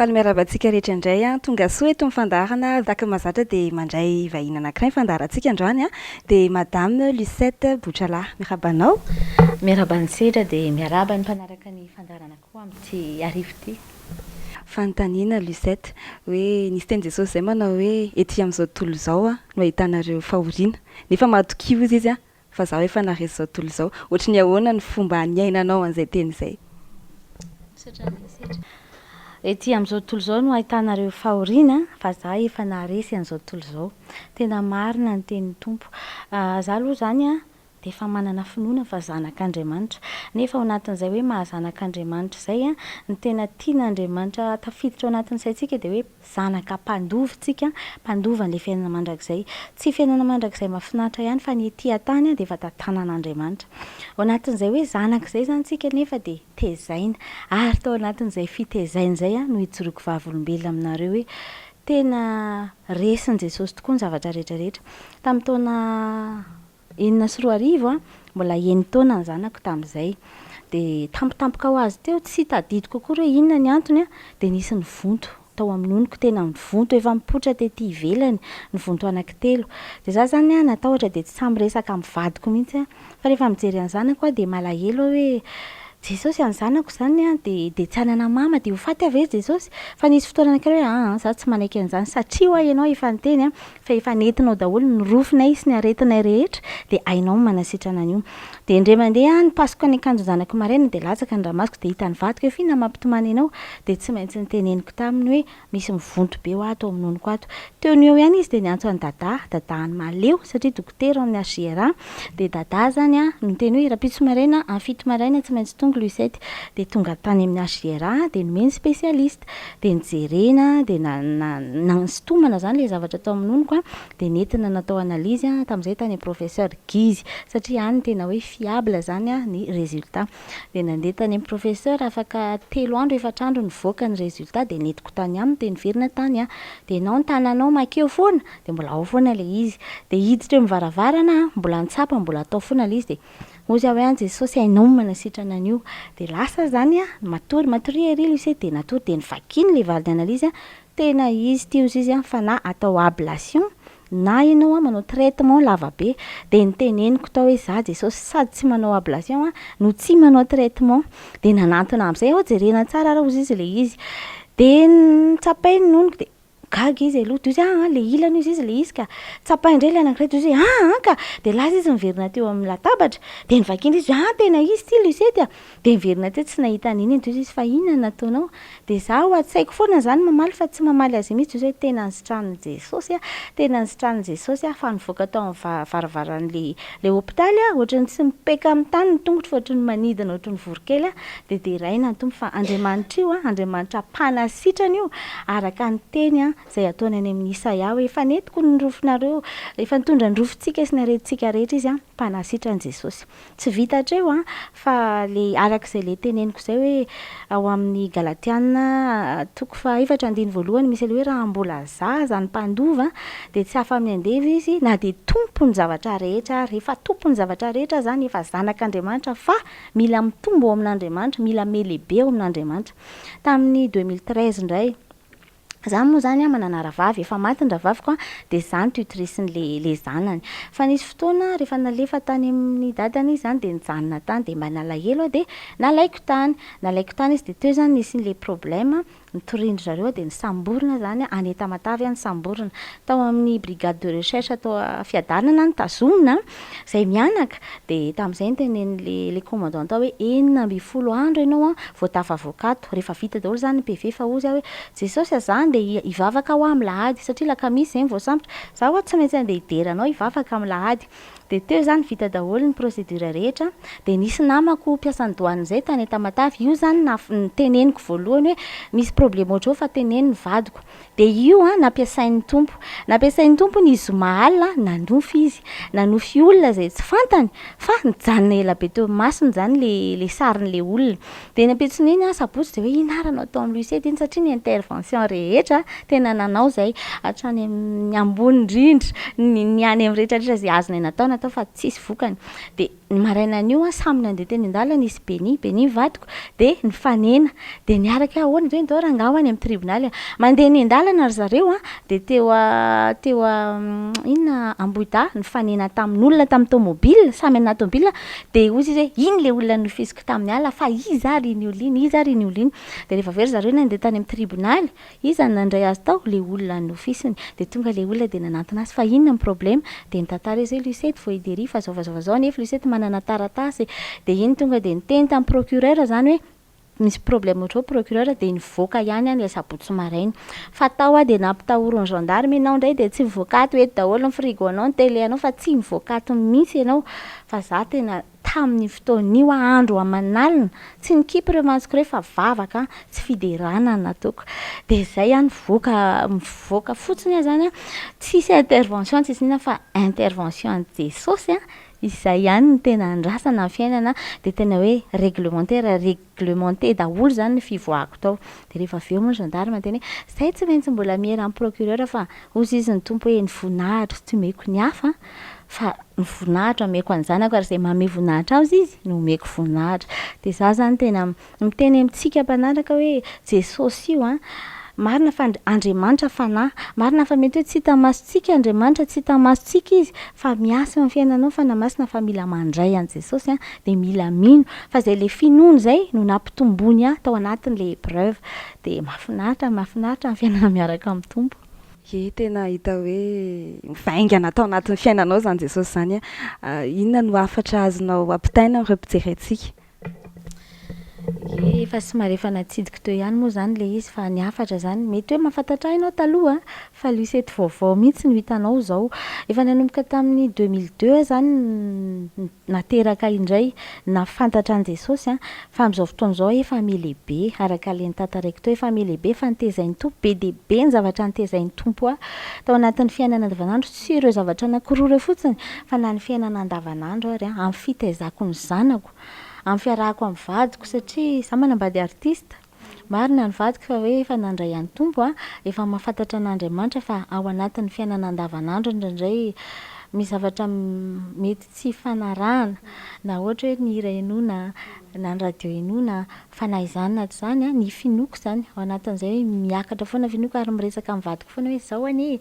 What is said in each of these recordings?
Faly miarahaba antsika rehetra indray an. Tonga soa eto amin'ny fandaharana tahaka ny mahazatra dia mandray vahiny anankiray ny fandaharantsika androany an, dia Madame Lucette Botralahy. Miarahaba anao. Miarahaba an'i Sedra dia miarahaba ny mpanaraka ny fandaharana koa amin'ity hariva ity. Fanontaniana Lucette, hoe nisy tenin'i Jesosy izay manao hoe ety amin'izao tontolo izao no ahitanareo fahoriana, nefa matokia hozy izy fa zaho efa naharesy izao tontolo izao. Ohatry ny ahoana ny fomba niainanao an'izay teny izay? Misaotra an'i Sedra. Ety amin'izao tontolo izao no ahitanareo fahoriana fa za efa naharesy an'izao tontolo izao. Tena marina ny tenin'ny Tompo. Za aloha izany dia efa manana finoana fa zanak'Andriamanitra. Nefa ao anatin'izay hoe maha zanak'Andriamanitra izay, ny tena tian'Andriamanitra tafiditra ao anatin'ny saintsika dia hoe zanaka mpandova tsika, mpandova an'ilay fiainana mandrakizay. Tsy fiainana mandrakizay mahafinaritra ihany fa ny ety an-tany dia efa tantanan'Andriamanitra. Ao anatin'izay hoe zanaka izay izany tsika nefa dia tezaina. Ary tao anatin'izay fitezaina izay no hijoroako vavolombelona aminareo hoe tena resin'i Jesosy tokoa ny zavatra rehetra rehetra. Tamin'ny taona 2006, mbola enin-taona ny zanako tamin'izay. Dia tampotampoka ho azy teo, tsy tadidiko akory hoe inona ny antony, dia nisy nivonto tao amin'ny nonoko, tena nivonto, efa nipoitra tety ivelany, nivonto anankitelo. Dia izaho izany natahotra dia tsy sahy miresaka amin'ny vadiko mihitsy aho. Fa rehefa mijery ny zanako aho dia malahelo aho hoe, Jesosy a, ny zanako izany an, dia dia tsy hanana mama, dia ho faty aho ve Jesosy? Fa nisy fotoana anankiray hoe aa, izaho tsy manaiky an'izany satria ho'a ianao efa niteny an, fa efa nentinao daholo ny rofinay sy ny aretinay rehetra dia hainao ny manasitrana an'io. Dia indray mandeha aho nipasoka ny akanjon-janako maraina dia latsaka ny ranomasoko dia hitan'ny vadiko hoe f'inona mampitomany anao? Dia tsy maintsy noteneniko taminy hoe misy mivonto be hoa ato amin'ny nonoko ato. Teo no eo ihany izy dia niantso an'i Dada, Dada an'i Mahaleo satria dokotera ao amin'ny HJRA. Dia Dada izany an, niteny hoe rahampitso maraina amin'ny 7 maraina tsy maintsy tonga Lucette. Dia tonga tany amin'ny HJRA dia nomeny spécialiste. Dia nijerena dia na na nansintomana izany ilay zavatra tao amin'ny nonoko an, dia nentina natao analyse tamin'izay tany amin'ny professeur Gizy satria any tena hoe fiable izany ny résultat. Dia nandeha tany amin'ny professeur afaka telo andro efatra andro nivoaka ny résultat dia nentiko tany aminy dia niverina tany aho. Dia ianao ny tananao makeo foana dia mbola ao foana ilay izy. Dia hiditra eo amin'ny varavarana aho mbola nitsapa mbola atao foana ilay izy dia hozy aho hoe an Jesosy hainao ny manasitrana an'io. Dia lasa izany aho matory, matoria ery Lucette dia natory dia novakiany ilay valiny analyse tena izy ity hozy izy fa na atao ablation Na ianao an manao traitement lava be dia noteneniko tao hoe za Jesosy sady tsy manao ablation an no tsy manao traitement dia nanantona amin'izay aho jerena tsara ary hozy izy ilay izy dia notsapainy ny nonoko dia gaga izy aloha dia hozy aa ilay ilany hozy izy ilay izy ka tsapainy indray ilay anankiray dia hozy izy aa ka dia lasa izy niverina teo amin'ny latabatra dia novakiany izy aa tena izy ity Lucette a Dia niverina teo tsy nahita an'iny intsony izy fa inona no nataonao? Dia za ao an-tsaiko foana izany mamaly fa tsy mamaly azy mihitsy izy hoe tena nisitranin'i Jesosy aho, tena nisitranin'i Jesosy aho fa nivoaka tao amin'ny varavaran'ilay ilay hopitaly aho ohatran'ny tsy mipeka amin'ny tany ny tongotro fa ohatran'ny manidina ohatran'ny voronkely aho dia deraina ny Tompo fa Andriamanitra io an, Andriamanitra mpanasitrana io araka ny teny an izay ataony any amin'ny Isaia hoe efa nentiko ny rofinareo, efa nitondra ny rofintsika sy ny aretintsika rehetra izy an, mpanasitrana Jesosy. Tsy vita hatreo an, fa le araka izay le teneniko izay hoe ao amin'ny Galatiana toko fahaefatra andininy voalohany misy an'ilay hoe raha mbola zaza ny mpandova dia tsy afa-miandevo izy na dia tompon'ny zavatra rehetra ary. Efa tompon'ny zavatra rehetra izany, efa zanak'Andriamanitra fa mila mitombo ao amin'Andriamanitra, mila mihalehibe ao amin'Andriamanitra. Tamin'ny 2013 indray, Za moa zany an manana rahavavy, efa maty ny rahavaviko an, dia za no tutrice-ny le zanany. Fa nisy fotoana rehefa nalefa tany amin'ny dadany izy zany dia nijanona tany dia mba nalahelo aho dia nalaiko tany. Nalaiko tany izy dia teo zany nisy an'le problème, nitorian-dry zareo aho dia nisamborina zany aho, any Tamatave aho nisamborina. Tao amin'ny brigade de recherche tao Fiadanana aho notazomina, zay mianaka, dia tamin'izay notenenin'le le commandant tao hoe 16 andro ianao an vao tafavoaka ato, rehefa vita daholo izany ny PV fa hozy aho hoe Jesosy a za andeha hivavaka hoa amin'ny lahady satria lakamisy zay no voasambotra, za hoa tsy maintsy andeha hidera anao hivavaka amin'ny lahady, dia teo izany vita daholo ny procédure rehetra, dia nisy namako mpiasan'ny douane izay tany Tamatave, io izany noteneniko voalohany hoe misy problème ohatr'izao fa teneno ny vadiko, Dia io an, nampiasain'ny Tompo. Nampiasain'ny Tompo ny zoma alina, nanofy izy. Nanofy olona izay tsy fantany, fa nijanona ela be teo imasony izany ilay ilay sarin'ilay olona. Dia ny ampitson'iny an, sabotsy dia hoe inona ary no atao amin'i Lucette iny satria ny intervention rehetra tena nanao izay. Hatrany amin'ny ambony indrindra, ny ny any amin'ny rehetra rehetra izay azonay natao natao fa tsisy vokany. Dia. ny marainan'io an, samy nandeha teny an-dalana izy Beni, Beni vadiko, dia nifanena, dia niaraka hoe ahoana ve ndao rangahy ho any amin'ny tribonaly a. Mandeha eny an-dalana ry zareo an, dia teo teo inona Ambohidahy, nifanena tamin'olona tamin'ny tomobile, samy anaty tomobile, dia hoy izy hoe iny ilay olona nofisiko tamin'ny alina fa iza ary iny olona iny, iza ary iny olona iny. Dia rehefa avy eo ry zareo nandeha tany amin'ny tribonaly, Iza no nandray azy tao? Le olona nofisiny. Dia tonga le olona dia nanantona azy fa inona ny problema? Dia nitantara izy hoe Lucette vao hideria fa zao fa zao fa zao nefa Lucette manana taratasy e. Dia iny tonga dia niteny tamin'ny procureur zany hoe misy problème ohatr'izao procureur dia nivoaka ihany aho ny asabotsy maraina. Fa tao aho dia nampitahorin'ny gendarme ianao indray dia tsy mivoaka ato eto daholo ny frigo anao ny télé anao fa tsy mivoaka ato mihitsy ianao. Fa za tena Tamin'io fotoana io aho andro aman'alina tsy nikipy ireo masoko ireo fa vavaka sy fiderana no nataoko. Dia izay aho nivoaka, mivoaka fotsiny aho izany an, tsisy intervention tsisy n'inona fa intervention an'i Jesosy an, izay ihany no tena andrasana amin'ny fiainana, dia tena hoe réglementaire, réglementé daholo izany ny fivoahako tao. Dia rehefa avy eo moa ny gendarme niteny hoe, izay tsy maintsy mbola miera amin'ny procureur fa hozy izy ny Tompo hoe ny voninahitro tsy omeko ny hafa an, fa ny voninahitra omeko an'ny zanako ary izay manome voninahitra azy izy no omeko voninahitra. Dia izaho izany tena miteny amintsika mpanaraka hoe Jesosy io an, marina fa Andriamanitra fanahy, marina fa mety hoe tsy hita masontsika Andriamanitra, tsy hita masontsika izy fa miasa eo amin'ny fiainanao ny Fanahy Masina fa mila mandray an'i Jesosy an, dia mila mino fa izay ilay finoana izay no nampitombony ahy tao anatin'ilay épreuve. Dia mahafinaritra, mahafinaritra ny fiainana miaraka amin'ny Tompo. Ye, tena hita hoe mivaingana tao anatin'ny fiainanao izany Jesosy izany a. Inona no hafatra azonao ampitaina amin'ireo mpijery antsika? Ye, efa somary efa natsidiko teo ihany moa izany ilay izy fa ny hafatra izany, mety hoe mahafantatra ahy ianao taloha fa Lucette vaovao mihitsy no hitanao izao. Efa nanomboka tamin'ny 2002 aho izany nateraka indray, nahafantatra an'i Jesosy an, fa amin'izao fotoana izao efa mihalehibe, araka ilay notantaraiko teo, efa mihalehibe fa notezain'ny Tompo, be dia be ny zavatra notezain'ny Tompo ahy tao anatin'ny fiainana andavanandro, tsy ireo zavatra anankiroa ireo fotsiny fa na ny fiainana andavanandro ary an, amin'ny fitaizako ny zanako, amin'ny fiarahako amin'ny vadiko satria izaho manambady artiste, marina ny vadiko fa hoe efa nandray an'ny Tompo an, efa mahafantatra an'Andriamanitra fa ao anatin'ny fiainana andavanandro indraindray misy zavatra mety tsy hifanarahana na ohatra hoe ny hira henoina na ny radio henoina fa na izany na tsy izany an, ny finoako izany ao anatin'izay hoe miakatra foana ny finoako ary miresaka amin'ny vadiko foana hoe izao anie e,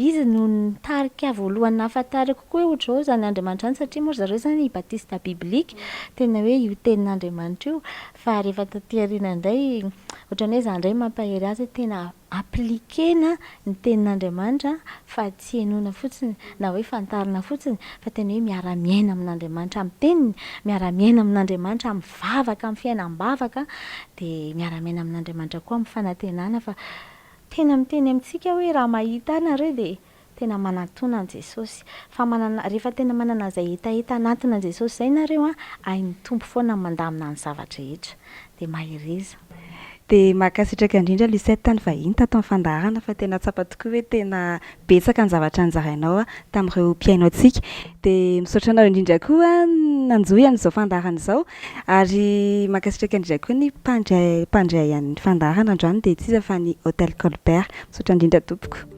izy no nitarika ahy voalohany nahafantarako koa hoe ohatr'izao izany Andriamanitra izany satria moa ry zareo izany batista biblique tena hoe io tenin'Andriamanitra io fa rehefa taty aoriana indray ohatran'ny hoe izaho indray mampahery azy hoe tena appliquer-na ny tenin'Andriamanitra fa tsy henoina fotsiny na hoe fantarina fotsiny fa tena hoe miara-miaina amin'Andriamanitra amin'ny teniny, miara-miaina amin'Andriamanitra amin'ny vavaka, amin'ny fiainam-bavaka, dia miara-miaina amin'Andriamanitra koa amin'ny fanantenana fa tena miteny amintsika hoe raha mahita ahy nareo dia tena manatona an'i Jesosy fa manana rehefa tena manana izay hetaheta hanatona an'i Jesosy izay nareo an, hain'ny Tompo foana ny mandamina ny zava-drehetra dia mahereza. Dia mankasitraka indrindra Lucette ny vahiny tato amin'ny fandaharana fa tena tsapa tokoa hoe tena betsaka ny zavatra nozarainao tamin'ireo mpihaino antsika. Dia misaotra anao indrindra koa nanjohy an'izao fandaharana izao ary mankasitraka indrindra koa ny mpandray mpandray an'ny fandaharana androany dia tsy iza fa ny Hotel Colbert. Misaotra indrindra tompoko.